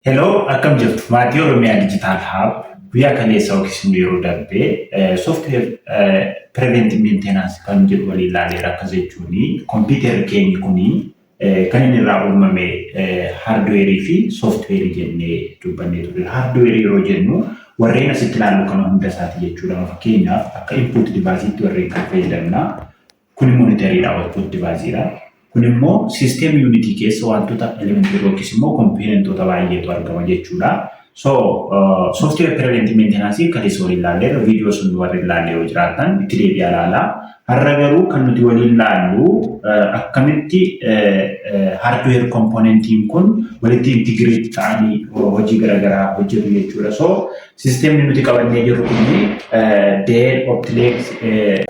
Hello, akkam jirtu? Maatii Oromiyaa Digital Hub guyyaa kaleessa yookiis immoo yeroo darbee software preventive maintenance kan jedhu waliin ilaaleera. Akkas jechuun kompiitarri keenyi kuni kan inni irraa uumame hardweerii fi softweerii jennee dubbannee turre. Hardweerii yeroo jennu warreen asitti ilaallu kana hunda isaati jechuudha. Fakkeenyaaf akka input device'itti warreen kan fayyadamna. Kun monitoriidha, output device'idha. Kun immoo system unit keessa wantoota elementii yookiis immoo kompoonentoota baay'eetu argama jechuudha. So software preventive maintenance kaleessa waliin ilaalleerra. Viidiyoo sun warri ilaalle yoo jiraatan itti deebi'aa ilaalaa. Har'a garuu kan nuti waliin ilaallu akkamitti hardware componentiin kun walitti integrate ta'anii hojii garaagaraa hojjetu jechuudha. So sistemni nuti qabannee jirru kun Dell Optilex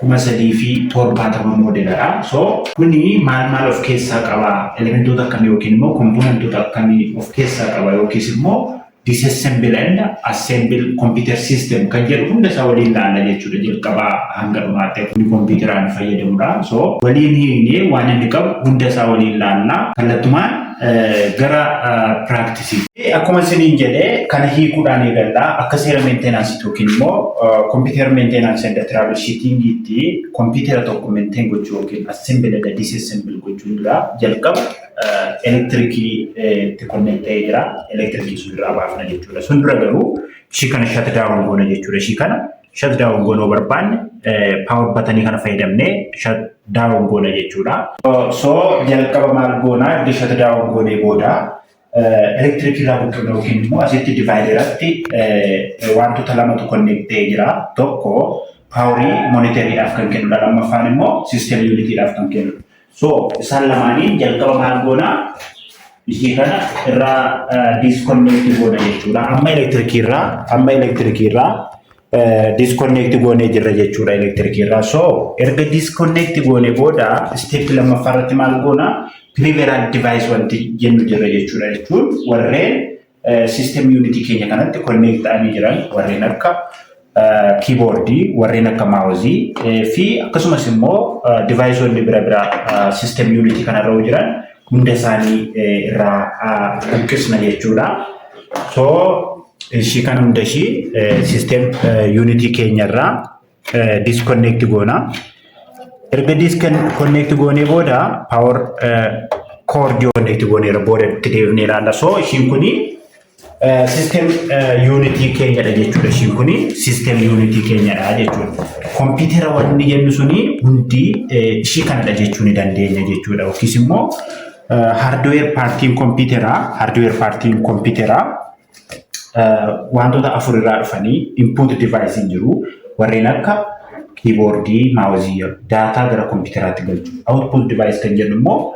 3070 moodeladha. So kuni maal maal of keessaa qaba? Elementoota akkamii yookiin immoo komponentoota akkamii of keessaa qaba yookiis immoo disassemble and assemble computer system kan jedhu hunda isaa waliin ilaalla jechuudha, jalqabaa hanga dhumaatti inni kompiitaraan fayyadamudha. So waliin hiiknee waan inni qabu hunda isaa waliin ilaalla. Kallattumaan gara practice. Akkuma isiniin jedhee, kana hiikuudhaan eegalla. Akka seera maintenance yookiin immoo computer maintenance and troubleshootingiitti kompiitara tokko maintain gochuu yookiin assemble and disassemble gochuun dura jalqaba elektirikii itti connect ta'ee jira. Elektirikii sun irraa baafna jechuudha. Sun dura garuu ishii kana shut down goona jechuudha. Ishii kana shut down goonuu barbaanne power buttonii kana fayyadamnee shut down goona jechuudha. So jalqaba maal goona? Erga shut down goonee booda elektirikii irraa buqqifna yookiin immoo asitti divideratti wantoota lamatu connect ta'ee jira. Tokko powerii monitoriidhaaf kan kennudha. Lammaffaan immoo system unitiidhaaf kan kennudha. So isaan lamaaniin jalqaba maal goona? Ishii kana irraa disconnect goona jechuudha. Amma elektirikii irraa disconnect goonee jirra jechuudha elektirikii irraa. So erga disconnect goone booda step lammaffaa irratti maal goona? Peripheral device wanti jennu jirra jechuudha. Jechuun warreen system unit keenya kanatti connect ta'anii jiran, warreen akka keyboardii, warreen akka mouseii fi akkasumas immoo deviceonni bira biraa system unit kanarra jiran hunda isaanii irraa buqqisna jechuudha. So ishii kana hunda ishii system unit keenyarraa disconnect goona. Erga disconnect goonee booda power cord connect gooneera booda itti deebinee ilaalla. So ishiin kuni system unit keenyadha jechuudha. Ishiin kuni system unit keenyadha jechuudha. Kompiitara wanni jennu suni hundi ishii kanadha jechuu ni dandeenya jechuudha. Yookiis immoo hardware partiin kompiitaraa wantoota afur irraa dhufanii: input device jiru, warreen akka keyboardii, mouseii daataa gara kompiitaraatti galchu. Output device kan jennu immoo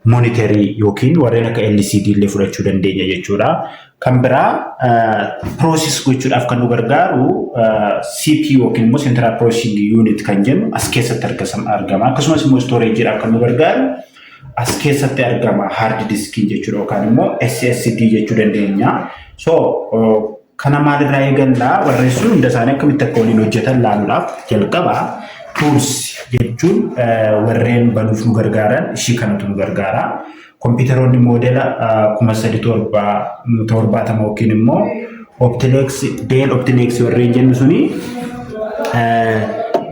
monitorii yookiin warreen akka LCD illee fudhachuu dandeenya jechuudha. Kan biraa process gochuudhaaf kan nu gargaaru CPU yookiin immoo Central Processing Unit kan jennu as keessatti argama. Akkasumas immoo storageedhaaf kan nu gargaaru as keessatti argama, hard diskii jechuudha yookaan immoo SSD jechuu dandeenya. So kana maalirraa eegallaa? Warreen sun hunda isaanii akkamitti akka waliin hojjetan laaluudhaaf jalqaba tools jechuun warreen banuuf nu gargaaran ishii kanatu nu gargaara. Kompiitaroonni moodela 3070 yookiin immoo Optilex, Dell Optilex warreen jennu suni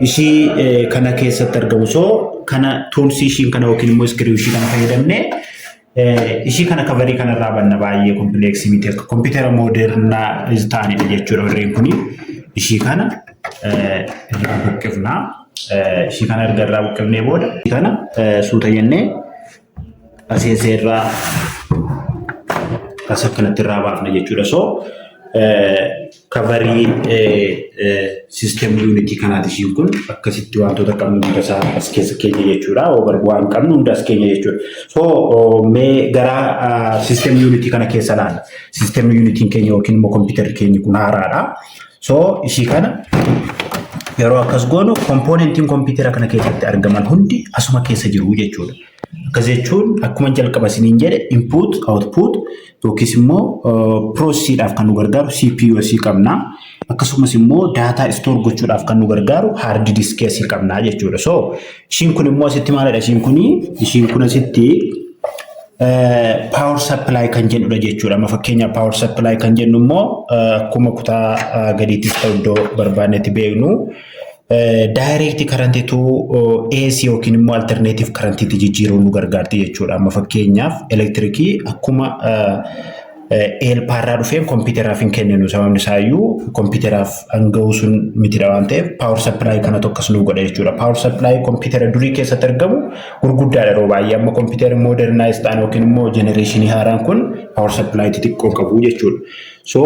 ishii kana keessatti argamu. So kana toolsii ishiin kana yookiin immoo screw ishii kana fayyadamnee ishii kana coverii kanarraa banna. Baay'ee complexii miti, akka kompiitara modernaa ta'anidha jechuudha warreen kuni. Ishii kana irraa buqqifnaa. Ishii kana erga irraa buqqifnee booda kana suuta jennee asii irraa as akkanatti irraa baafna jechuudha. So coverii system unitii kanaati ishiin kun. Akkasitti wantoota qabnu hunda isaa as keessa keenya jechuudha. Waan qabnu hunda as keenya jechuudha. So mee gara system unitii kana keessa ilaalla. System unitiin keenya yookiin immoo kompiitarri keenya kun haaraadha. So ishii kana yeroo akkas goonu kompoonentiin kompiitara kana keessatti argaman hundi asuma keessa jiru jechuudha. Akkas jechuun akkuma jalqaba isiniin jedhe, input, output yookiis immoo processiidhaaf kan nu gargaaru CPU asii qabna. Akkasumas immoo daataa store gochuudhaaf kan nu gargaaru hard disk asii qabna jechuudha. So ishiin kun immoo asitti maalidha? Ishiin kun asitti Power supply kan jennudha jechuudha. Amma fakkeenyaaf power supply kan jennu immoo akkuma kutaa gadiittis ta'u iddoo barbaannetti beeknu direct currentitu AC yookiin immoo alternative currentiitti jijjiiruu nu gargaarti jechuudha. Amma fakkeenyaaf elektirikii akkuma eelpaarraa dhufeen kompiitaraaf hin kenninu, sababni isaayyuu kompiitaraaf hanga'uu sun mitidha waan ta'eef power supply kanatu akkas nu godha jechuudha. Power supply kompiitara durii keessatti argamu gurguddaadha yeroo baay'ee. Amma kompiitara modernize ta'an yookiin immoo generationii haaraan kun power supply xixiqqoo qabu jechuudha. So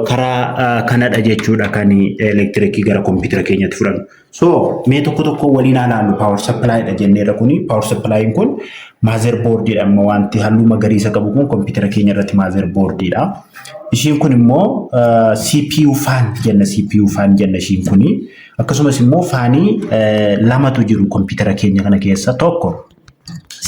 karaa kanadha jechuudha kan elektirikii gara kompiitara keenyatti fudhannu. So mee tokko tokko waliin haa ilaallu. Power supplyidha jenneerra. Kuni power supplyin kun motherboardiidha. Amma wanti halluu magariisa qabu kun kompiitara keenya irratti motherboardiidha. Ishiin kun immoo CPU fan jenna, CPU fan jenna ishiin kuni. Akkasumas immoo fanii lamatu jiru kompiitara keenya kana keessa. Tokko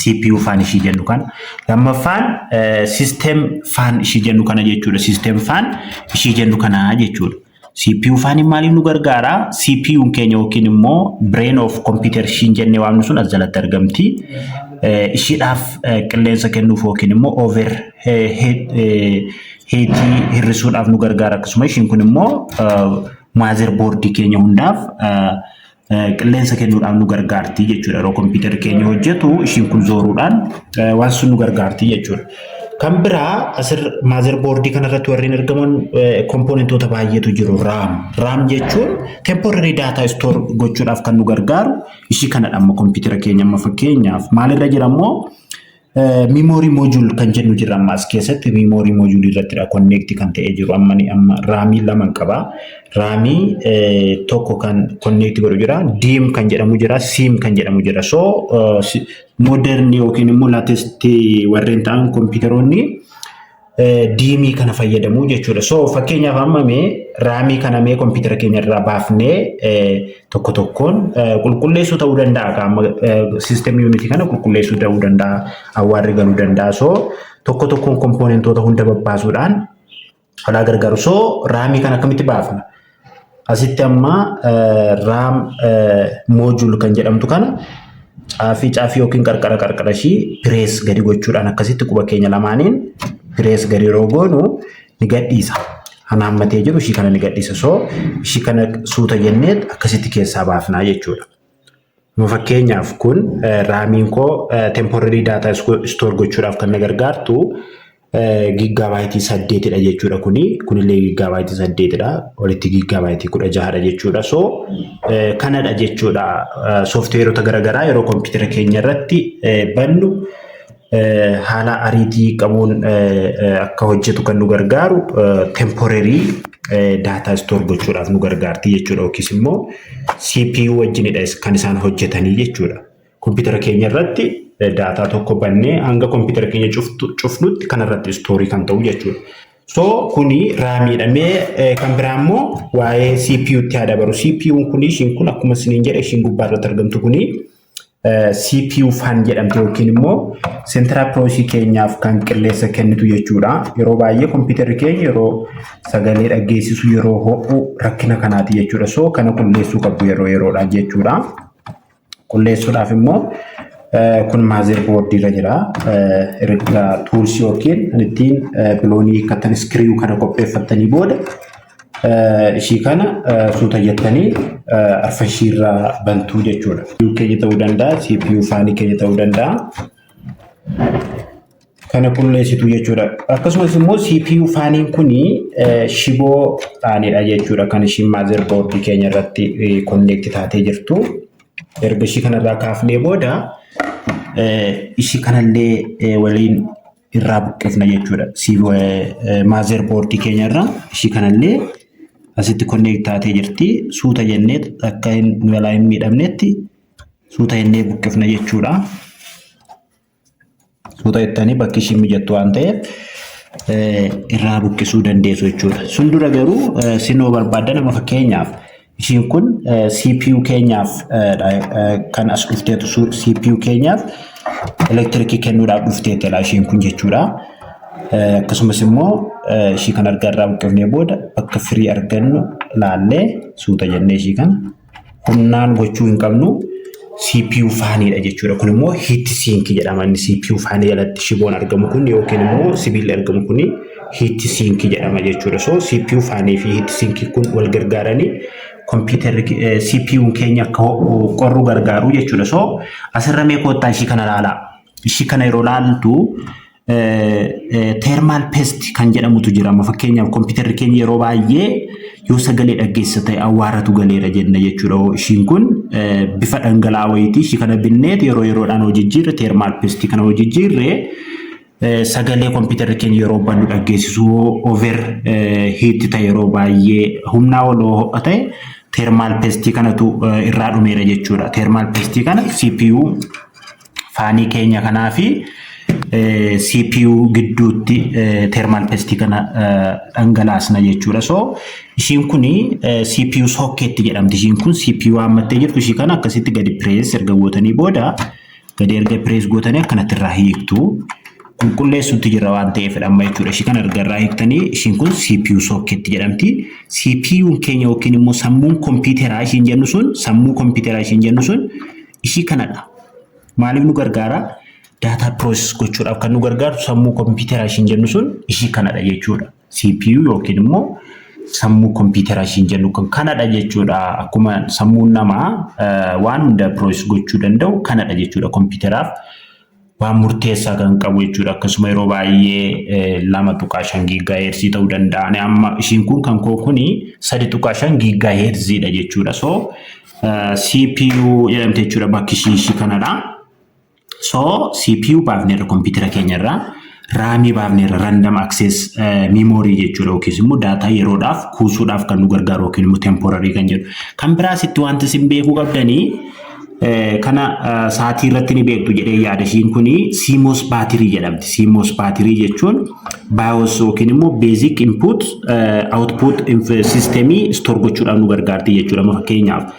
CPU fan ishii jennu kana. Lammaffaan system fan ishii jennu kana jechuudha. System fan ishii jennu kana jechuudha. CPU faniin maaliif nu gargaara? CPU'n keenya yookiin immoo brain of computer ishiin jennee waamnu sun as jalatti argamti. Ishiidhaaf qilleensa kennuuf yookiin immoo over heatii hir'isuudhaaf nu gargaara. Akkasuma ishiin kun immoo motherboardii keenya hundaaf qilleensa kennuudhaaf nu gargaarti jechuudha. Yeroo kompiitarri keenya hojjetu ishiin kun zooruudhaan waan sun nu gargaarti jechuudha. Kan biraa asir motherboardii kanarratti warreen argaman componentoota baay'eetu jiru. RAM. RAM jechuun temporary data store gochuudhaaf kan nu gargaaru ishii kanadha. Amma kompiitara keenya amma fakkeenyaaf maalirra jira immoo memory module kan jennu jira. Amma as keessatti memory module irrattidha connect kan ta'ee jiru. Amma amma RAMii lama qaba. RAMii tokko kan connect godhu jira. DIMM kan jedhamu jira. SIMM kan jedhamu jira. So modern yookiin immoo latest warreen ta'an kompiitaroonni DIMMii kana fayyadamu jechuudha. So fakkeenyaaf amma mee RAMii kana mee kompiitara keenya irraa baafnee tokko tokkoon qulqulleessuu ta'uu danda'a. Amma system unitii kana qulqulleessuu ta'uu danda'a. Awwaarri galuu danda'a. So tokko tokkoon componentoota hunda babbaasuudhaan alaa gargaaru. So RAMii kana akkamitti baafna? Asitti amma RAM module kan jedhamtu kana caafii caafii yookiin qarqara qarqara ishii press gadi gochuudhaan, akkasitti quba keenya lamaaniin press gadi yeroo goonu ni gadhiisa. Kan hammatee jiru ishii kana ni gadhiisa. So ishii kana suuta jennee akkasitti keessaa baafnaa jechuudha. Fakkeenyaaf kun RAMiin koo temporary data store gochuudhaaf kan na gargaartu gigabyteii 8dha jechuudha kuni. Kunillee gigabyteii 8dha. Walitti gigabyteii 16dha jechuudha. So kanadha jechuudha. Softwareota garaagaraa yeroo kompiitara keenya irratti bannu haala ariitii qabuun akka hojjetu kan nu gargaaru temporary data store gochuudhaaf nu gargaarti jechuudha. Yookiis immoo CPU wajjinidha kan isaan hojjetanii jechuudha. Kompiitara keenya irratti data tokko bannee hanga kompiitara keenya cufnutti kanarratti store kan ta'u jechuudha. So kuni RAMiidha. Mee kan biraa immoo waa'ee CPU tti haa dabaru. CPU'n kuni ishiin kun akkuma isiniin jedhe ishiin gubbaa irratti argamtu kuni CPU fan jedhamti yookiin immoo central processii keenyaaf kan qilleensa kennitu jechuudha. Yeroo baay'ee kompiitarri keenya yeroo sagalee dhaggeessisu, yeroo ho'u rakkina kanaati jechuudha. So kana qulleessuu qabdu yeroo yeroodhaan jechuudha. Qulleessuudhaaf immoo kun motherboardii irra jira. Erga toolsii yookiin ittiin biloonii hiikkatan screw kana qopheeffattanii booda ishii kana suuta jettanii arfa ishiirraa bantuu jechuudha. CPU keenya ta'uu danda'a, CPU fanii keenya ta'uu danda'a. Kana qulleessitu jechuudha. Akkasumas immoo CPU faniin kuni shiboodhaanidha jechuudha kan ishiin motherboardii keenya irratti connect taatee jirtu. Erga ishii kanarraa kaafnee booda ishii kanallee waliin irraa buqqifna jechuudha. Motherboardii keenya irraa ishii kanallee asitti connect taatee jirti. Suuta jennee akka nu jalaa hin miidhamnetti suuta jennee buqqifna jechuudha. Suuta jettanii bakki ishiin mijattu waan ta'eef irraa buqqisuu dandeessu jechuudha. Sun dura garuu sinoo barbaaddan, nama fakkeenyaaf ishiin kun CPU keenyaaf kan as dhufteetu, CPU keenyaaf elektirikii kennuudhaaf dhufteettidha ishiin kun jechuudha. Akkasumas immoo ishii kan argaa irraa buqqifnee booda bakka firii argannu laallee suuta jennee ishii kana humnaan gochuu hin qabnu. CPU faniidha jechuudha. Kun immoo heat sink jedhama. Inni CPU fanii jalatti shiboon argamu kun yookiin immoo sibiilli argamu kun heat sink jedhama jechuudha. So CPU fanii fi heat sink kun wal gargaaranii kompiitarri CPU keenya akka qorru gargaaru jechuudha. So asirra mee koottaa ishii kana ilaalaa. Ishii kana yeroo laaltu thermal paste kan jedhamutu jira. Amma fakkeenyaaf kompiitarri keenya yeroo baay'ee yoo sagalee dhaggeessa ta'e awwaaratu galeera jenna jechuudha. Ishiin kun bifa dhangala'aa wayiiti. Ishii kana binneet yeroo yeroodhaan hojii jijjiirre, thermal paste kana hojii jijjiirre, sagalee kompiitarri keenya yeroo bannu dhaggeessisuu over heat ta'e, yeroo baay'ee humnaa ol ho'a ta'e, thermal paste kanatu irraa dhumeera jechuudha. Thermal paste kana CPU fanii keenya kanaa fi CPU gidduutti thermal paste kana dhangalaasna jechuudha. So ishiin kuni CPU socket jedhamti. Ishiin kun CPU hammattee jirtu ishii kana akkasitti gadi press erga gootanii booda, gadi erga press gootanii akkanatti irraa hiiktu. Qulqulleessuutti jira waan ta'eef amma jechuudha. Ishii kana erga irraa hiiktanii ishiin kun CPU socket jedhamti. CPU keenya yookiin immoo sammuun kompiitaraa ishiin jennu sun, sammuu kompiitaraa ishiin jennu sun ishii kanadha. Maaliif nu gargaara? Data process gochuudhaaf kan nu gargaaru sammuu kompiitaraa ishiin jennu sun ishii kanadha jechuudha. CPU yookiin immoo sammuu kompiitaraa ishiin jennu kun kanadha jechuudha. Akkuma sammuun namaa waan hunda process gochuu danda'u kanadha jechuudha. Kompiitaraaf waan murteessaa kan qabu jechuudha. Akkasuma yeroo baay'ee 2.5 gigahertz ta'uu danda'a. Amma ishiin kun kan koo kuni 3.5 gigahertziidha jechuudha. So CPU jedhamte jechuudha, bakki ishii kanadha. So CPU baafneerra kompiitara keenyarraa, RAMii baafneerra, random access memory jechuudha, yookiis immoo data yeroodhaaf kuusuudhaaf kan nu gargaaru yookiin immoo temporary kan jedhu. Kan biraas itti wanti isin beekuu qabdanii, kana sa'aatii irratti ni beektu jedhee yaada, ishiin kuni CMOS battery jedhamti. CMOS battery jechuun BIOS yookiin immoo basic input output systemii store gochuudhaaf nu gargaarti jechuudha. Fakkeenyaaf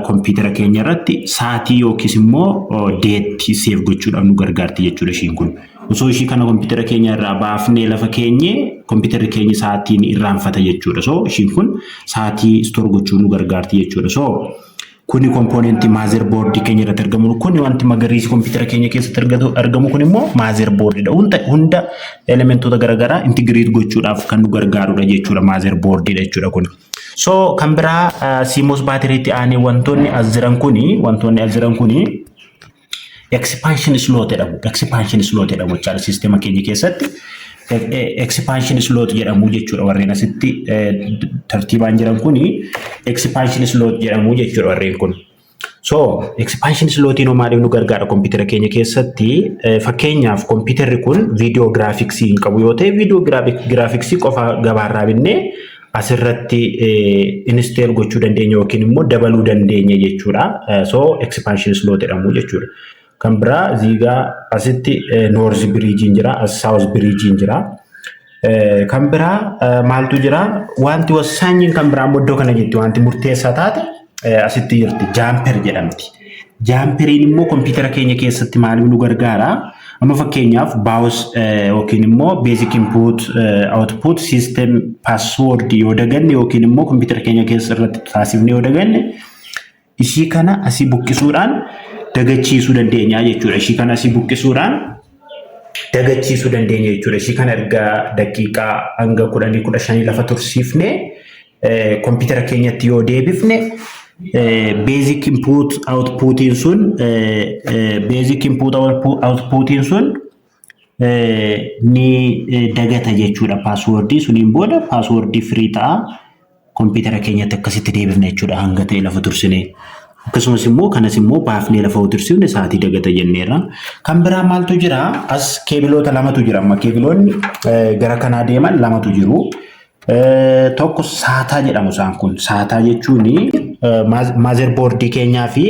kompiitara keenya irratti sa'aatii yookiis immoo date save gochuudhaaf nu gargaarti jechuudha ishiin kun. Osoo ishii kana kompiitara keenya irraa baafnee lafa keenye, kompiitarri keenya sa'aatiin irraanfata jechuudha. So ishiin kun sa'aatii store gochuu nu gargaarti jechuudha. So kuni componentii motherboardii keenya irratti argamu. Kuni wanti magariisi kompiitara keenya keessatti argamu kun immoo motherboardiidha. Hunda elementoota garaagaraa integrate gochuudhaaf kan nu gargaarudha jechuudha. Motherboardiidha jechuudha kun. So kan biraa CMOS batteryitti aanee wantoonni as jiran kuni expansion slot jedhamu. Expansion slot jedhamu jechaadha siistema keenya keessatti. Expansion slot jedhamu jechuudha, warreen asitti tartiibaan jiran kuni expansion slot jedhamu jechuudha warreen kun. So expansion slotiin maaliif nu gargaara kompiitara keenya keessatti? Fakkeenyaaf kompiitarri kun video graphicsii hin qabu yoo ta'e, video graphicsii qofa gabaarraa binnee asirratti install gochuu dandeenya yookiin immoo dabaluu dandeenya jechuudha. So expansion slot jedhamu jechuudha. Kan biraa ziigaa asitti north bridgeiin jira, as south bridgeiin jira. Kan biraa maaltu jira? Wanti wasaanyiin kan biraa immoo iddoo kana jirti. Wanti murteessaa taate asitti jirti. Jumper jedhamti. Jumperiin immoo kompiitara keenya keessatti maaliif nu gargaara? Amma fakkeenyaaf BIOS yookiin immoo basic input output system password yoo daganne yookiin immoo kompiitara keenya keessa irratti taasifne yoo daganne, ishii kana asii buqqisuudhaan dagachiisuu dandeenya jechuudha. Ishii kana asii buqqisuudhaan dagachiisuu dandeenya jechuudha. Ishii kana erga daqiiqaa hanga 10, 15 lafa tursiifne, kompiitara keenyatti yoo deebifne, basic input outputiin sun ni dagata jechuudha. Passwordii suniin booda passwordii free ta'a. Kompiitara keenyatti akkasitti deebifna jechuudha hanga ta'e lafa tursine. Akkasumas immoo kanas immoo baafnee lafa tursiifne sa'aatii dagata jenneerra. Kan biraa maaltu jira? As cableoota lamatu jira. Amma cableoonni gara kanaa deeman lamatu jiru. Tokko SATA jedhamu isaan kun. SATA jechuun motherboardii keenyaa fi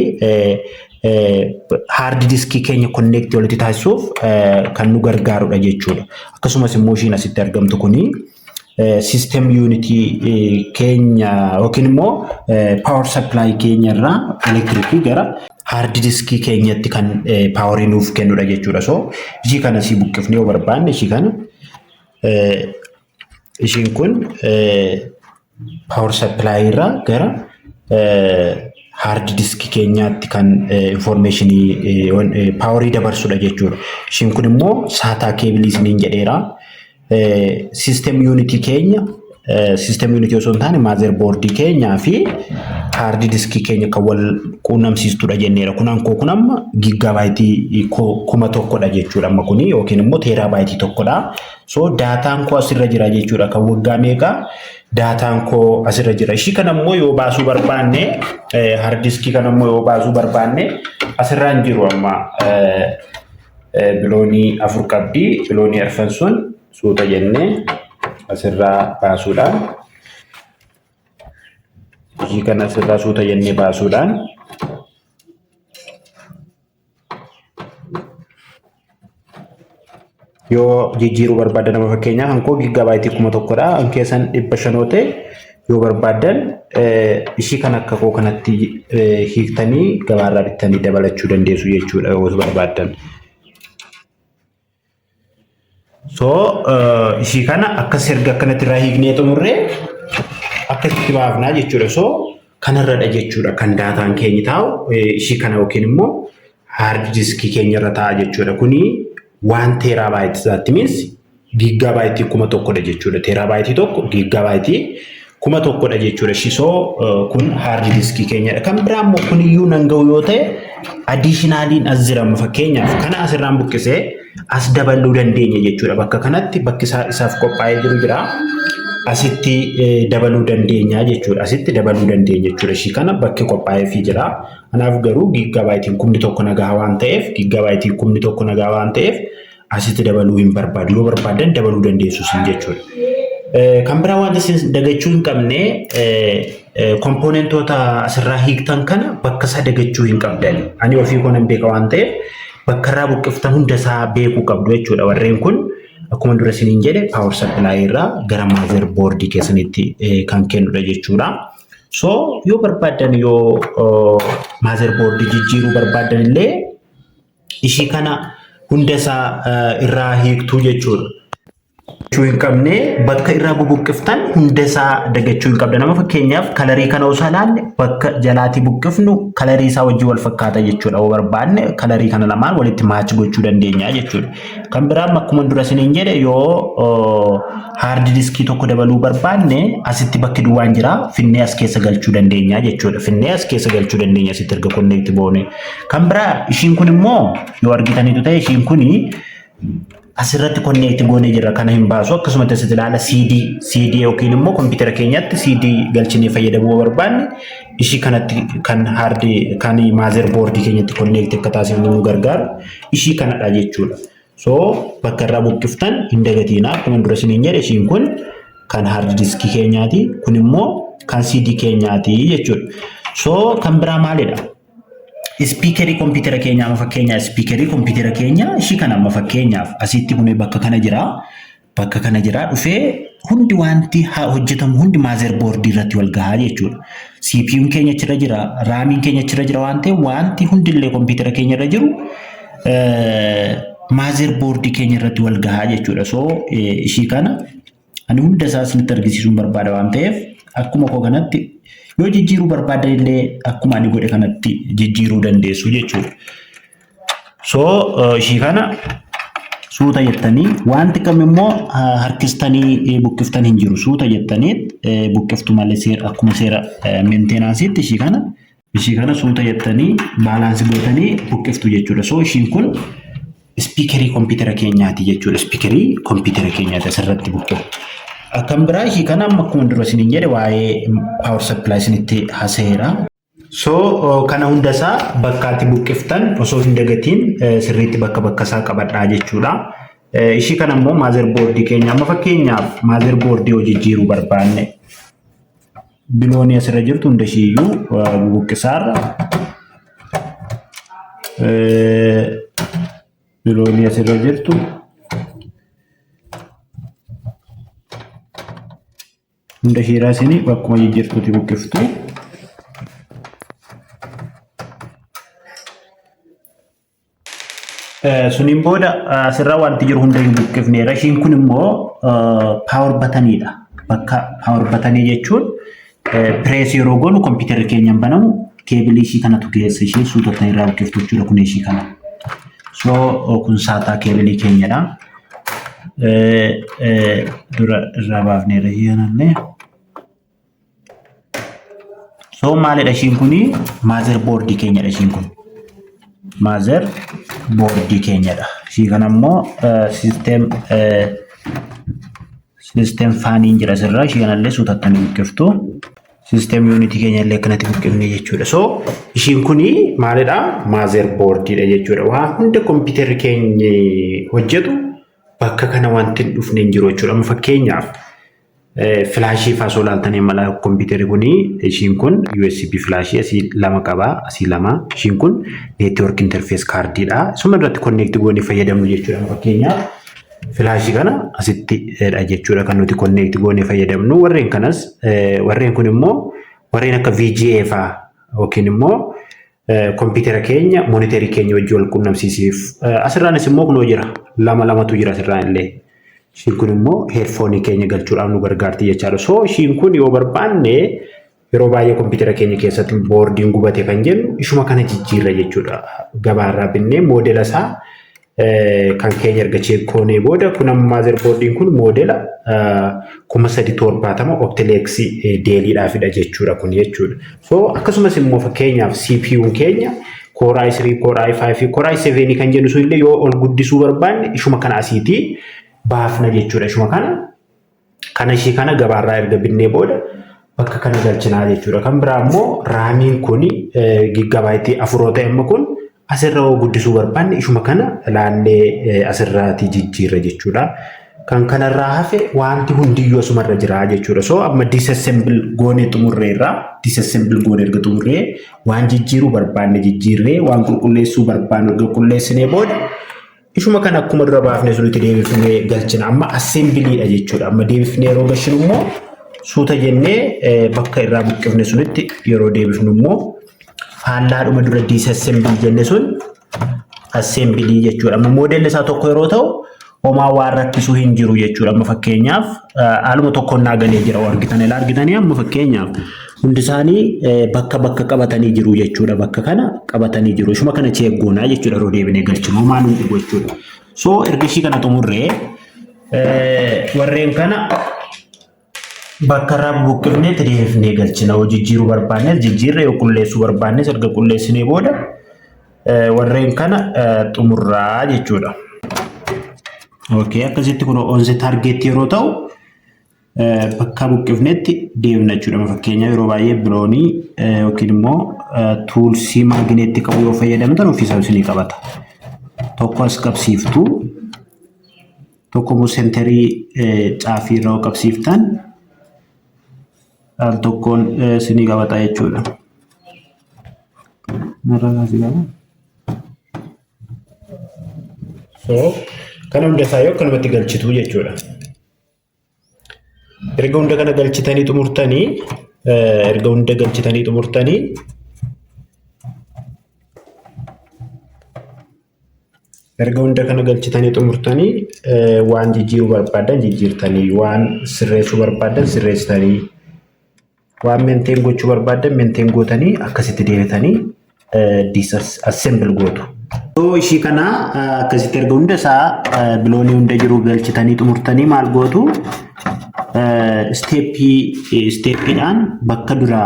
hard diskii keenya connectii walitti taasisuuf kan nu gargaarudha jechuudha. Akkasumas immoo ishiin asitti argamtu kuni system unitii keenya yookiin immoo power supply keenya irraa elektirikii gara hard diskii keenyatti kan powerii nuuf kennudha jechuudha. So ishii kana sii buqqifnee yoo barbaanne, ishii kana, ishiin kun power supply irraa gara hard disk keenyaatti kan informationii powerii dabarsudha jechuudha. Ishiin kun immoo SATA cableii isiniin jedheera. System unitii keenya, system unitii osoo hin taane motherboardii keenyaa fi hard diskii keenya kan wal quunnamsiistudha jenneera. Kun koo kun amma gigabyteii 1000dha jechuudha amma kuni, yookiin immoo terabyteii 1dha. So dataan koo asirra jira jechuudha, kan waggaa meeqaa dataan koo asirra jira. Ishii kana immoo yoo baasuu barbaanne, hard diskii kana immoo yoo baasuu barbaanne, asirraa hin jiru. Amma biloonii afur qabdi. Biloonii arfan sun suuta jennee asirraa baasuudhaan, ishii kana asirraa suuta jennee baasuudhaan, yoo jijjiiruu barbaaddan, nama fakkeenyaaf kan koo gigabyteii 1000dha. Kan keessan 500 ta'e yoo barbaaddan, ishii kan akka koo kanatti hiiktanii gabaarraa bittanii dabalachuu dandeessu jechuudha yoo barbaaddan. So ishii kana akkas erga akkanatti irraa hiiknee xumurree akkasitti baafnaa jechuudha. So kanarradha jechuudha kan dataan keenya taa'u, ishii kana yookiin immoo hard diskii keenya irra taa'a jechuudha. Kuni 1 terabyte, that means gigabyteii 1000dha jechuudha. Terabyteii 1 gigabyteii 1000dha jechuudha. So kun hard diskii keenyadha. Kan biraa immoo kuniyyuu nan ga'u yoo ta'e, additionaliin as jira. Fakkeenyaaf kana asirraan buqqisee as dabaluu dandeenya jechuudha. Bakka kanatti bakki isaaf qophaa'ee jiru jira. Asitti dabaluu dandeenya jechuudha. Asitti dabaluu dandeenya jechuudha. Ishii kana bakki qophaa'eefii jira. Kanaaf garuu gigabyteiin 10,000 nagaa waan ta'eef, gigabyteii 10,000 nagaa waan ta'eef, asitti dabaluu hin barbaadu. Yoo barbaadan dabaluu dandeessu sin jechuudha. Kan biraa wanti isin dagachuu hin qabne, componentoota asirraa hiiktan kana bakka isaa dagachuu hin qabdan. Ani ofii koo nan beeka waan ta'eef, bakka irraa buqqiftan hunda isaa beekuu qabdu jechuudha. Warreen kun akkuma dura isiniin jedhe power supply irraa gara motherboardii keessanitti kan kennudha jechuudha. So yoo barbaaddan, yoo motherboardii jijjiiruu barbaaddan illee, ishii kana hunda isaa irraa hiiktuu jechuudha. Dagachuu hin qabne, bakka irraa bubuqqiftan hunda isaa dagachuu hin qabda. Nama fakkeenyaaf colorii kana osoo ilaalle, bakka jalaatii buqqifnu colorii isaa wajjin wal fakkaata jechuudha. Yoo barbaanne colorii kana lamaan walitti match gochuu dandeenya jechuudha. Kan biraan akkuma dura isiniin jedhe, yoo hard diskii tokko dabaluu barbaanne, asitti bakki duwwaan jira, finnee as keessa galchuu dandeenya jechuudha. Finnee as keessa galchuu dandeenya asitti erga connect goone. Kan biraa ishiin kun immoo yoo argitanitu ta'e, ishiin kuni asirratti connect goonee jirra, kana hin baasu. Akkasumatti asitti ilaala, CD yookiin immoo kompiitara keenyatti CD galchinee fayyadamuu barbaanne, ishii kanatti kan hard kan motherboardii keenyatti connect akka taasifnu nu gargaaru ishii kanadha jechuudha. So bakka irraa buqqiftan hin dagatiinaa. Akkuma dura isiniin jedhe, ishiin kun kan hard diskii keenyaati, kun immoo kan CD keenyaati jechuudha. So kan biraa maalidha? Speakerii kompiitara keenyaa, amma fakkeenyaaf speakerii kompiitara keenyaa ishii kana amma fakkeenyaaf asitti kun bakka kana jira. Bakka kana jira, dhufee hundi wanti hojjetamu hundi motherboardii irratti wal gahaa jechuudha. CPU'n keenya achirra jira, RAMiin keenya achirra jira waan ta'eef, wanti hundillee kompiitara keenya irra jiru motherboardii keenya irratti wal gahaa jechuudha. So ishii kana ani hunda isaa isinitti argisiisuun barbaada waan ta'eef, akkuma koo kanatti yoo jijjiiruu barbaadan illee akkuma ani godhe kanatti jijjiiruu dandeessu jechuudha. So ishii kana suuta jettanii, wanti kam immoo harkistanii buqqiftan hin jiru, suuta jettanii buqqiftu malee, seera akkuma seera maintenanceiitti ishii kana suuta jettanii balance gootanii buqqiftu jechuudha. So ishiin kun speakerii kompiitara keenyaati jechuudha. Speakerii kompiitara keenyaati asirratti buqqiftu. Kan biraa ishii kana amma akkuma dura isiniin jedhe waa'ee power supply isinitti haasa'eera. So kana hundasaa bakkaatti buqqiftan osoo hin dagatiin sirriitti bakka bakka isaa qabadhaa jechuudha. Ishii kana immoo motherboardii keenya, amma fakkeenyaaf motherboardii yoo jijjiiruu barbaanne, biloonii asirra jirtu hunda ishiiyyuu buqqisaarra. Biloonii asirra jirtu hunda ishiirraa isin bakkuma jijjiirtuuti buqqiftu. Suniin booda asirraa wanti jiru hundayyuu buqqifneera. Ishiin kun immoo power buttoniidha. Bakka power buttonii jechuun press yeroo goonu kompiitarri keenya hin banamu, Keebilii ishii kanatu keessa ishee suutatanii irraa buqqiftu jechuudha kun ishii kana. So kun SATA keebilii keenyadha. Dura irraa baafneerra ishii kanallee. So maalidha ishiin kuni? Motherboardii keenyadha ishiin kun. Motherboardii keenyadha. Ishii kana immoo system faniin jira asirraa, ishii kanallee suutattanii buqqiftu. System unitii keenya illee akkanatti buqqifne jechuudha. So ishiin kuni maalidha? Motherboardiidha jechuudha. Waa hunda kompiitarri keenya hojjetu bakka kana wanti hin dhufne hin jiru jechuudha. Amma fakkeenyaaf flashii fa'aa osoo ilaaltanii mala kompiitarri kuni, ishiin kun USB flashii asii lama qaba, asii lama. Ishiin kun network interface cardiidha. Isuma irratti connect goonee fayyadamnu jechuudha. Fakkeenyaaf flashii kana asittidha jechuudha kan nuti connect goonee fayyadamnu. Warreen kanas, warreen kun immoo warreen akka VGA fa'aa yookiin immoo kompiitara keenya monitorii keenya wajjin wal quunnamsiisuuf. Asirraanis immoo kunoo jira, lama lamatu jira asirraan illee. Ishiin kun immoo headphoneii keenya galchuudhaaf nu gargaarti jechaadha. So ishiin kun yoo barbaanne, yeroo baay'ee kompiitara keenya keessatti boardiin gubate kan jennu, ishuma kana jijjiirra jechuudha. Gabaarraa binnee moodela isaa kan keenya erga check goonee booda. Kun amma motherboardiin kun moodela 3070 Optelexii Delliidhaafidha jechuudha kun jechuudha. So akkasumas immoo fakkeenyaaf CPU'n keenya Core i3, Core i5, Core i7 kan jennu sun illee yoo ol guddisuu barbaanne, ishuma kana asiitii baafna jechuudha. Ishuma kana ishii kana gabaarraa erga binnee booda bakka kana galchinaa jechuudha. Kan biraa immoo RAMiin kun gigabyteii 4 ta'e, amma kun asirra yoo guddisuu barbaanne, ishuma kana laallee asirraatii jijjiirra jechuudha. Kan kanarraa hafe wanti hundiyyuu asumarra jira jechuudha. So amma disassemble goonee xumurreerra. Disassemble goonee erga xumurree, waan jijjiiruu barbaanne jijjiirree, waan qulqulleessuu barbaanne erga qulqulleessinee booda, ishuma kana akkuma dura baafnee sunitti deebifnee galchina. Amma assemblyiidha jechuudha. Amma deebifnee yeroo galchinu immoo suuta jennee bakka irraa buqqifne sunitti yeroo deebifnu immoo faallaadhuma dura disassemble jenne sun assemblyii jechuudha. Amma moodelli isaa tokko yeroo ta'u homaa waan rakkisuu hin jiru jechuudha. Amma fakkeenyaaf haaluma tokkoon naa galee jira argitan ilaa argitanii, amma fakkeenyaaf hundi isaanii bakka bakka qabatanii jiru jechuudha. Bakka kana qabatanii jiru. Ishuma kana check goonaa jechuudha yeroo deebinee galchinu homaa nuun dhibu jechuudha. So erga ishii kana xumurree, warreen kana bakka irraa buqqifnee deebifnee galchina. Yoo jijjiiruu barbaannes jijjiirra, yoo qulleessuu barbaannes erga qulleessinee booda warreen kana xumurraa jechuudha. Okay, akkasitti kun on the target yeroo ta'u bakka buqqifnetti deemna jechuudha. Fakkeenyaaf yeroo baay'ee biloonii yookiin immoo toolsii magnetii qabu yoo fayyadamtan ofiisaa isinii qabata. Tokko as qabsiiftu, tokko immoo centerii caafii irra yoo qabsiiftan al tokkoon isinii qabata jechuudha. Narraa kaasii qaba. So kana hunda isaa yoo akkanumatti galchitu jechuudha. Erga hunda kana galchitanii xumurtanii, erga hunda galchitanii xumurtanii, erga hunda kana galchitanii xumurtanii, waan jijjiiruu barbaadan jijjiirtanii, waan sirreessuu barbaadan sirreessitanii, waan maintain gochuu barbaadan maintain gootanii, akkasitti deebitanii disassemble gootu. Ishii kana akkasitti erga hunda isaa biloonii hunda jiru galchitanii xumurtanii maal gootu? Stepii stepiidhaan bakka dura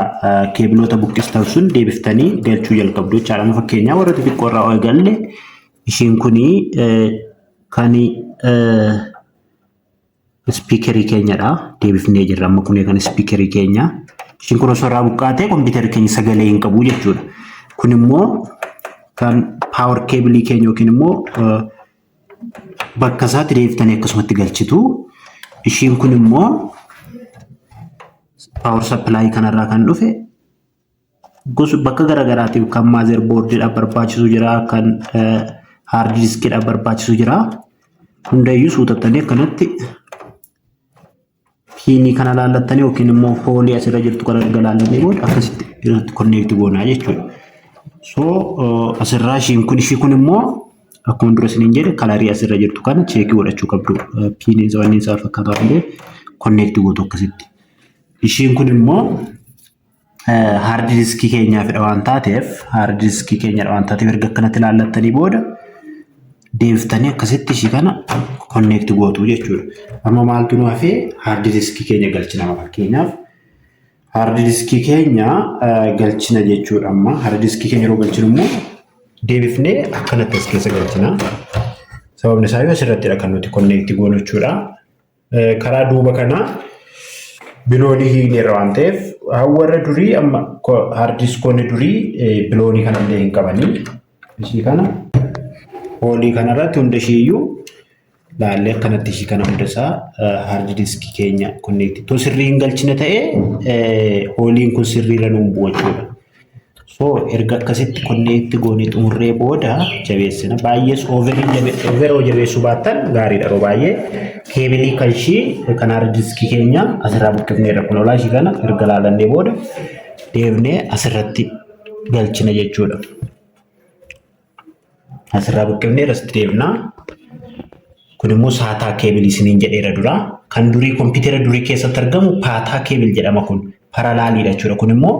keebiloota buqqistan sun deebiftanii galchuu jalqabdu jechaadha. Fakkeenyaaf warra xixiqqoo irraa eegalle, ishiin kuni kan speakerii keenyadha. Deebifnee jirra amma kun kan speakerii keenya. Ishiin kun osoo irraa buqqaatee kompiitarri keenya sagalee hin qabu jechuudha. Kun immoo kan power cableii keenya yookiin immoo bakka isaatti deebiftanii akkasumatti galchitu. Ishiin kun immoo power supplyii kanarraa kan dhufe gosa bakka garaagaraatiif kan motherboardiidhaaf barbaachisu jira, kan hard diskiidhaaf barbaachisu jira. Hundayyuu suutattanii akkanatti pinii kana laallattanii yookiin immoo holeii asirra jirtu kana erga laallanii booda akkasitti irratti connect goonaa jechuudha. So asirraa ishii kun immoo akkuma dura isiniin jedhe colorii asirra jirtu kana checkii godhachuu qabdu. Piniin wanni isaa fakkaataa illee connect gootu akkasitti. Ishiin kun immoo Hard diskii keenyaafidha waan taateef, hard diskii keenyadha waan taateef, erga akkanatti ilaallattanii booda deebiftanii akkasitti ishii kana connect gootu jechuudha. Amma maaltu nu hafee? Hard diskii keenya galchina. Fakkeenyaaf hard diskii keenya galchina jechuudha. Amma hard diskii keenya yeroo galchinu immoo deebifnee akkanatti as keessa galchina. Sababni isaa yoo asirrattidha kan nuti connect goonu jechuudha. Karaa duuba kanaa biloonii hiikneerra waan ta'eef, warra durii amma hard diskoonni durii biloonii kana illee hin qabanii. Ishii kana holeii kanarratti hunda ishiiyyuu laallee akkanatti ishii kana hunda isaa hard diskii keenya connect. Too sirrii hin galchine ta'ee holeiin kun sirriirra nuun bu'u jechuudha. So erga akkasitti connect goonee xumurree booda jabeessina. Baay'ees overoo jabeessuu baattan gaariidha. Yeroo baay'ee cableii kan ishii kan hard diskii keenya asirraa buqqifneerra, kun olaa ishii kana erga laalannee booda deebinee asirratti galchina jechuudha. Asirraa buqqifnee asitti deebinaa. Kun immoo SATA cableii isiniin jedheera dura. Kan durii kompiitara durii keessatti argamu PATA cable jedhama kun. Paralleliidha jechuudha. Kun immoo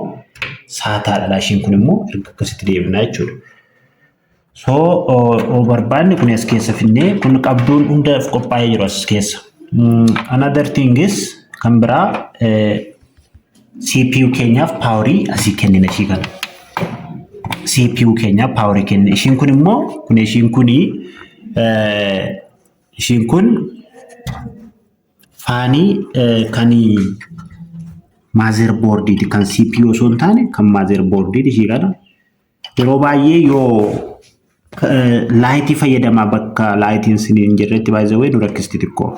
SATAdha. Ishiin kun immoo erga akkasitti deebinaa jechuudha. So barbaanne kun as keessa finnee kun qabduun hundaaf qophaa'ee jiru as keessa. Another thing is, kan biraa CPU keenyaaf powerii asii kennina ishii kana. CPU keenyaaf powerii kennina. Ishiin kun immoo kun ishiin kuni ishiin kun fanii kan motherboardiiti, kan CPU osoo hin taane kan motherboardiiti ishii kana. Yeroo baay'ee yoo lightii fayyadamaa bakka lightiin isin hin jirretti baay'ee nu rakkisti xiqqoo.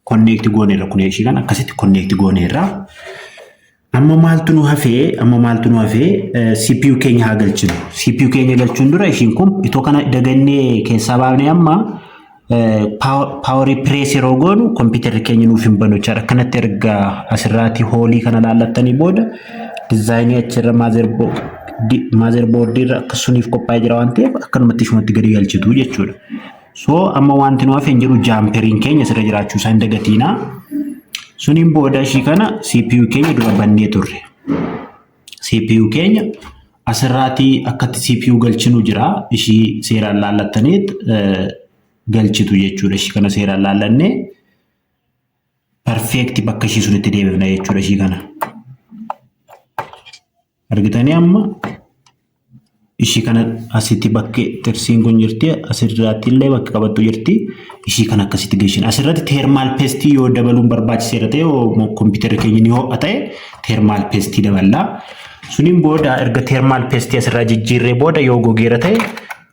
Connect gooneerra, kun ishii kana akkasitti connect gooneerra. Amma maaltu nu hafee? Amma maaltu nu hafee? CPU keenya haa galchinu. CPU keenya galchuun dura ishiin kun itoo kana dagannee keessaa baafnee amma powerii press yeroo goonu kompiitarri keenya nuuf hin banu jechaadha. Akkanatti erga asirraati holeii kana laallattanii booda designii achirra motherboardii irra akka suniif qophaa'ee jira waan ta'eef akkanumatti ishumatti gadi galchitu jechuudha. So amma wanti nu hafe hin jiru, jumperiin keenya asirra jiraachuu isaa hin dagatiinaa. Suniin booda ishii kana CPU keenya dura bannee turre. CPU keenya asirraatii akkatti CPU galchinu jira. Ishii seeraan laallattaniit galchitu jechuudha. Ishii kana seeraan laallannee perfect bakka ishii sunitti deebifna jechuudha ishii kana. Argitanii, amma ishii kana asitti bakki xirsiin kun jirti, asirratti illee bakki qabattu jirti, ishii kana akkasitti galchina. Asirratti thermal pasteii yoo dabaluun barbaachiseera ta'e, yoo kompiitarri keenya ni ho'a ta'e, thermal pasteii daballaa. Suniin booda erga thermal pasteii asirraa jijjiirree booda yoo gogeera ta'e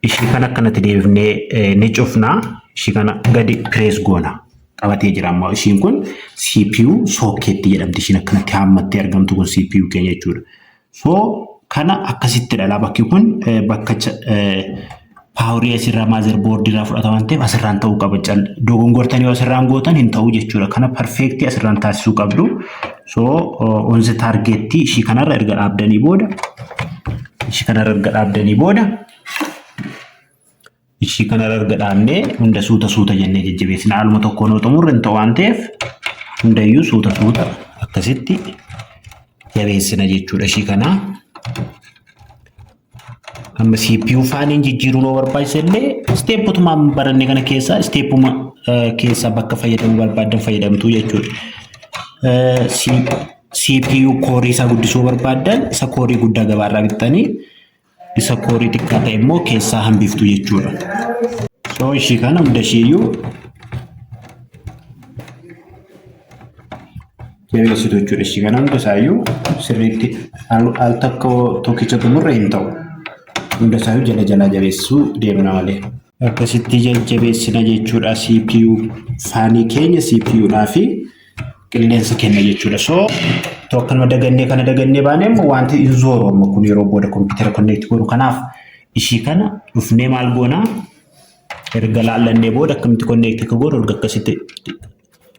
ishii kana akkanatti deebifnee ni cufnaa. Ishii kana gadi press goona. Qabatee jira amma. Ishiin kun CPU socketii jedhamti. Ishiin akkanatti haammattee argamtu kun CPU keenya jechuudha. So kana akkasitti dhala. Bakki kun bakka powerii asirraa motherboardii irraa fudhata waan ta'eef asirraan ta'uu qaba. Dogongortanii yoo asirraan gootan hin ta'u jechuudha. Kana perfectii asirraan taasisuu qabdu. So on the targetii ishii kanarra erga dhaabdanii booda, ishii kanarra erga dhaabdanii booda, ishii kanarra erga dhaabnee hunda suuta suuta jennee jajjabeessina. Haaluma tokkoon yoo xumurre hin ta'u waan ta'eef hundayyuu suuta suuta akkasitti jabeessina jechuudha ishii kana. Amma CPU faniin jijjiiruun yoo barbaachise illee stepotuma baranne kana keessaa stepuma keessaa bakka fayyadamuu barbaaddan fayyadamtu jechuudha. CPU coreii isaa guddisuu barbaaddan isa coreii guddaa gabaarraa bittanii isa coreii xiqqaa ta'e immoo keessaa hambiftu jechuudha. So ishii kana hunda ishiiyyuu jabeessitu jechuudha. Ishii kana hunda isaayyuu sirriitti al tokko tokkicha xumurre hin ta'u. Hunda isaayyuu jala jalaa jabeessuu deemna malee. Akkasitti jajjabeessina jechuudha CPU fanii keenya, CPUdhaa fi qilleensa kenna jechuudha. So akkanuma dagannee kana dagannee baanee immoo wanti hin zooru amma kun yeroo booda kompiitara connect godhu. Kanaaf ishii kana dhufnee maal goonaa? Erga laallannee booda akkamitti connect akka goonu, erga akkasitti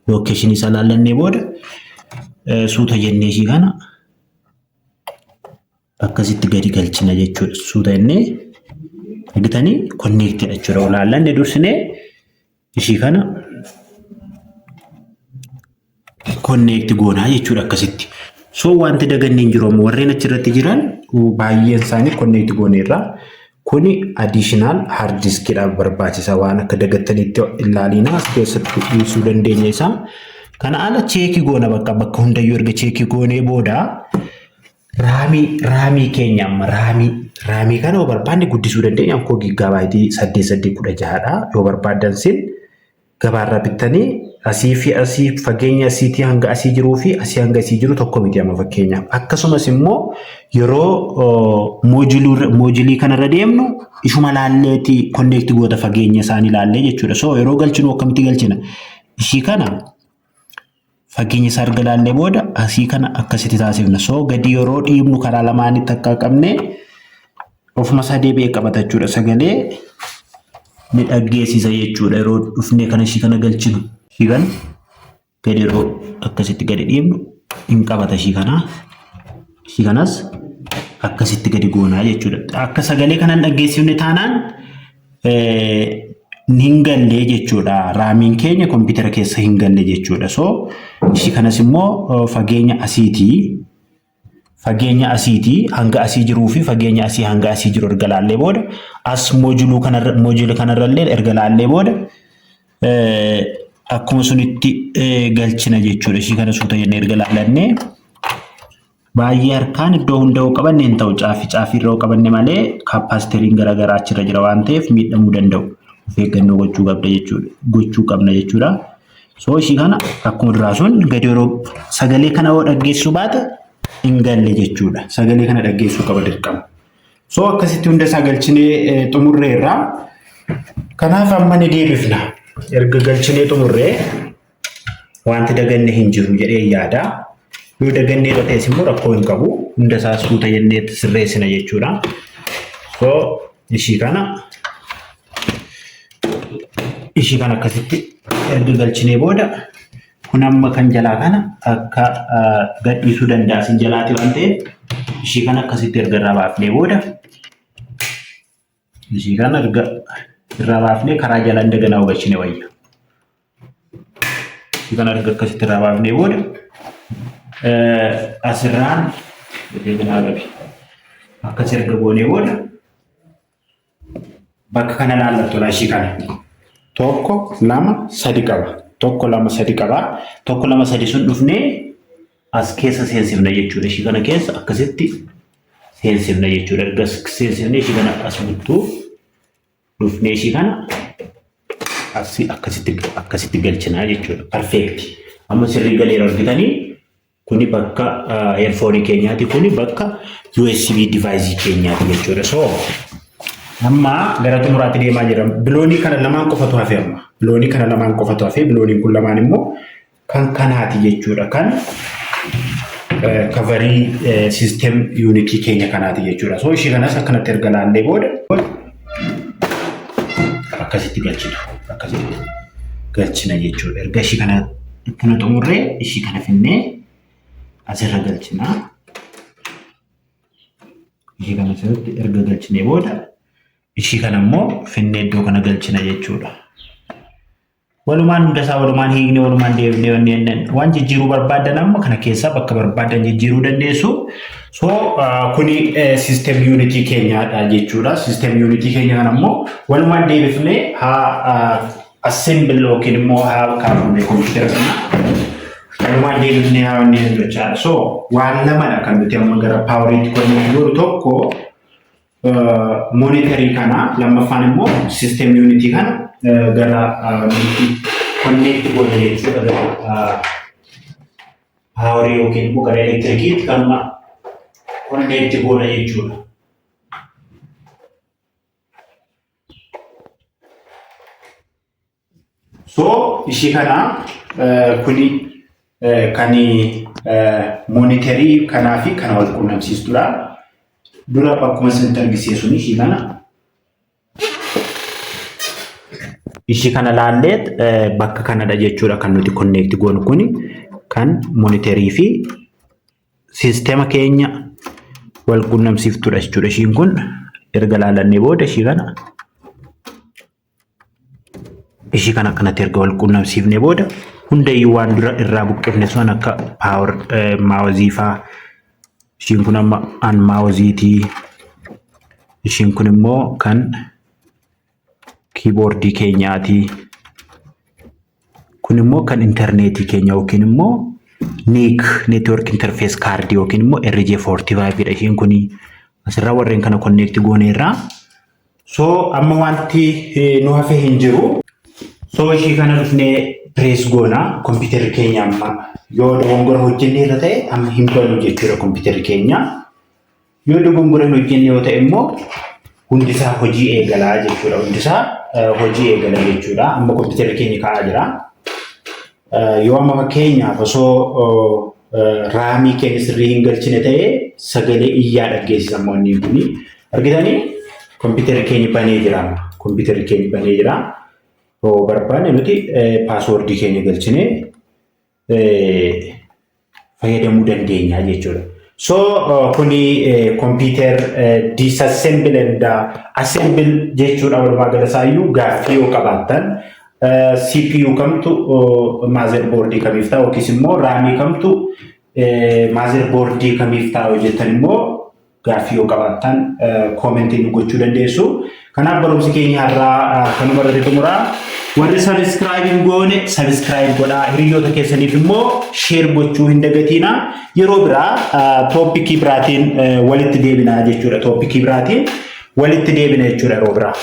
locationii isaa laallannee booda suuta jennee ishii kana akkasitti gadi galchina jechuudha. Suuta jennee, argitanii, connectidha jechuudha. Laallanne dursinee ishii kana connect goonaa jechuudha akkasitti. So wanti daganne hin jiru, amma warreen achirratti jiran baay'een isaanii connect gooneerra. Kuni additional hard diskiidhaaf barbaachisa, waan akka dagattanitti ilaaliina, as keessatti dhiisuu dandeenya isaa. Kana ala check goona. Bakka bakka hundayyuu erga check goonee booda RAMii keenya, amma RAMii kana yoo barbaanne guddisuu dandeenya. Koo gigabyte 8 8 16dha. Yoo barbaaddan sin gabaarraa bittanii asii fi asii, fageenya asiitii hanga asii jiruu fi asii hanga asii jiru tokko miti amma fakkeenyaaf. Akkasumas immoo yeroo module kanarra deemnu ishuma laalleeti connect goota, fageenya isaanii laallee jechuudha. So yeroo galchinu akkamitti galchina? Ishii kana fageenya isaa erga laallee booda asii kana akkasitti taasifna. So gadi yeroo dhiibnu karaa lamaanitti akka qabne ofuma isaa deebi'ee qabata jechuudha. Sagalee ni dhaggeessisa jechuudha yeroo dhufnee kana ishii kana galchinu. Ishii kana gadi yeroo akkasitti gadi dhiibnu hin qabata ishii kana. Ishii kanas akkasitti gadi goonaa jechuudha. Akka sagalee kana hin dhaggeessifne taanaan hin galle jechuudha. RAMiin keenya kompiitara keessa hin galle jechuudha. So ishii kanas immoo fageenya asiitii hanga asii jiruu fi fageenya asii hanga asii jiru erga laallee booda, as module kanarrallee erga laallee booda akkuma sunitti galchina jechuudha. Ishii kana suuta jennee erga laallannee, baay'ee harkaan iddoo hunda yoo qabanne hin ta'u, caafii caafii irra yoo qabanne malee capacitoriin garaagaraa achirra jira waan ta'eef miidhamuu danda'u. Of eeggannoo gochuu qabda jechuudha. Gochuu qabna jechuudha. So ishii kana akkuma duraa sun gadi yeroo sagalee kana yoo dhaggeessuu baate hin galle jechuudha. Sagalee kana dhaggeessuu qaba dirqama. So akkasitti hunda isaa galchinee xumurreerra. Kanaaf amma ni deebifna. Erga galchinee xumurree wanti daganne hin jiru jedhee yaada. Yoo dagannee irra ta'es immoo rakkoo hin qabu. Hunda isaa suuta jennee sirreessina jechuudha. So ishii kana akkasitti erga galchinee booda, kun amma kan jalaa kana akka gadhiisuu danda'a sin jalaati waan ta'eef, ishii kana akkasitti erga irraa baafnee booda, ishii kana erga irraa baafnee karaa jalaan daganaa hubachine wayya. Ishii kana erga akkasitti irraa baafnee booda asirraan deebiinaa gabi. Akkas erga goonee booda bakka kana laallattola ishii kana. Tokko, lama, sadi qaba. Tokko, lama, sadi qaba. Tokko, lama, sadi sun dhufnee as keessa seensifna jechuudha. Ishii kana keessa akkasitti seensifna jechuudha. Erga seensifnee ishii kana as buttuu dhufnee ishii kana asii akkasitti galchinaa jechuudha. Perfect. Amma sirrii galeera, argitanii, kuni bakka earphone keenyaati, kuni bakka USB device keenyaati jechuudha. So amma gara xumuraatti deemaa jira. Biloonii kana lamaan qofatu hafe amma. Biloonii kana lamaan qofatu hafe. Bilooniin kun lamaan immoo kan kanaati jechuudha. Kan cover system unit keenya kanaati jechuudha. So ishii kanas akkanatti erga laallee booda akkasitti galchitu. Akkasitti galchina jechuudha. Erga ishii kana akkana xumurree ishii kana finnee asirra galchina. Ishii kana asirratti erga galchinee booda ishii kana immoo finnee iddoo kana galchina jechuudha. Walumaan hunda isaa walumaan hiiknee, walumaan deebinee wanneen waan jijjiiruu barbaadan amma kana keessaa bakka barbaadan jijjiiruu dandeessu. So kuni system unit keenyaadha jechuudha. System unit keenya kana immoo walumaan deebifnee haa assemble yookiin immoo haa kaafne kompiitara kana. Walumaan deebifnee haa wanni jechaadha. So waan lamadha kan nuti amma gara poweriitti connect goonu: tokko monitor kana, lammaffaan immoo system unit kana gara connect goona jechuudha, gara power yookiin immoo gara elektirikiitti kanuma connect goona jechuudha. So ishii kana kuni kan monitor kanaa fi kana wal quunnamsiistudha. Dura akkuma isinitti argisiisun ishii kana laalleet bakka kanadha jechuudha kan nuti connect goonu. Kuni kan monitor fi systema keenya wal quunnamsiiftudha jechuudha. Ishiin kun erga laalannee booda ishii kana akkanatti erga wal quunnamsiifnee booda Hundayyuu waan dura irraa buqqifne sun akka power mouseii faa. Ishiin kun amma an mouseiitii. Ishiin kun immoo kan keyboardii keenyaati. Kun immoo kan intarneetii keenya yookiin immoo NIC, network interface card, yookiin immoo RJ45 dha ishiin kuni. Asirraa warreen kana connect gooneerra. So amma wanti nu hafe hin jiru. So ishii kana dhufnee press goona. Kompiitarri keenya amma yoo dogongora hojjennee irra ta'e amma hin banu jechuudha kompiitarri keenya. Yoo dogongora hin hojjenne yoo ta'e immoo hundisaa hojii eegalaa jechuudha. Hundisaa hojii eegala jechuudha. Amma kompiitarri keenya ka'aa jira. Yoo amma fakkeenyaaf osoo RAMii keenya sirrii hin galchine ta'e sagalee iyyaa dhaggeessisa inni kuni. Argitanii, kompiitarri keenya banee jira. Kompiitarri keenya banee jira. Yoo barbaanne nuti passwordii keenya galchinee fayyadamuu dandeenya jechuudha. So kuni computer disassemble and assemble jechuudha walumaa gala isaayyuu. Gaaffii yoo qabaattan, CPU kamtu motherboardii kamiif ta'a yookiis immoo RAMii kamtu motherboardii kamiif ta'a jettan immoo gaaffii yoo qabaattan commentii nu gochuu dandeessu. Kanaaf barumsi keenya har'aa kanuma irratti xumuraa. Warri subscribe hin goone subscribe godhaa. Hiriyoota keessaniif immoo share gochuu hin dagatiinaa. Yeroo biraa topicii biraatiin walitti deebinaa jechuudha. Topicii biraatiin walitti deebina jechuudha yeroo biraa.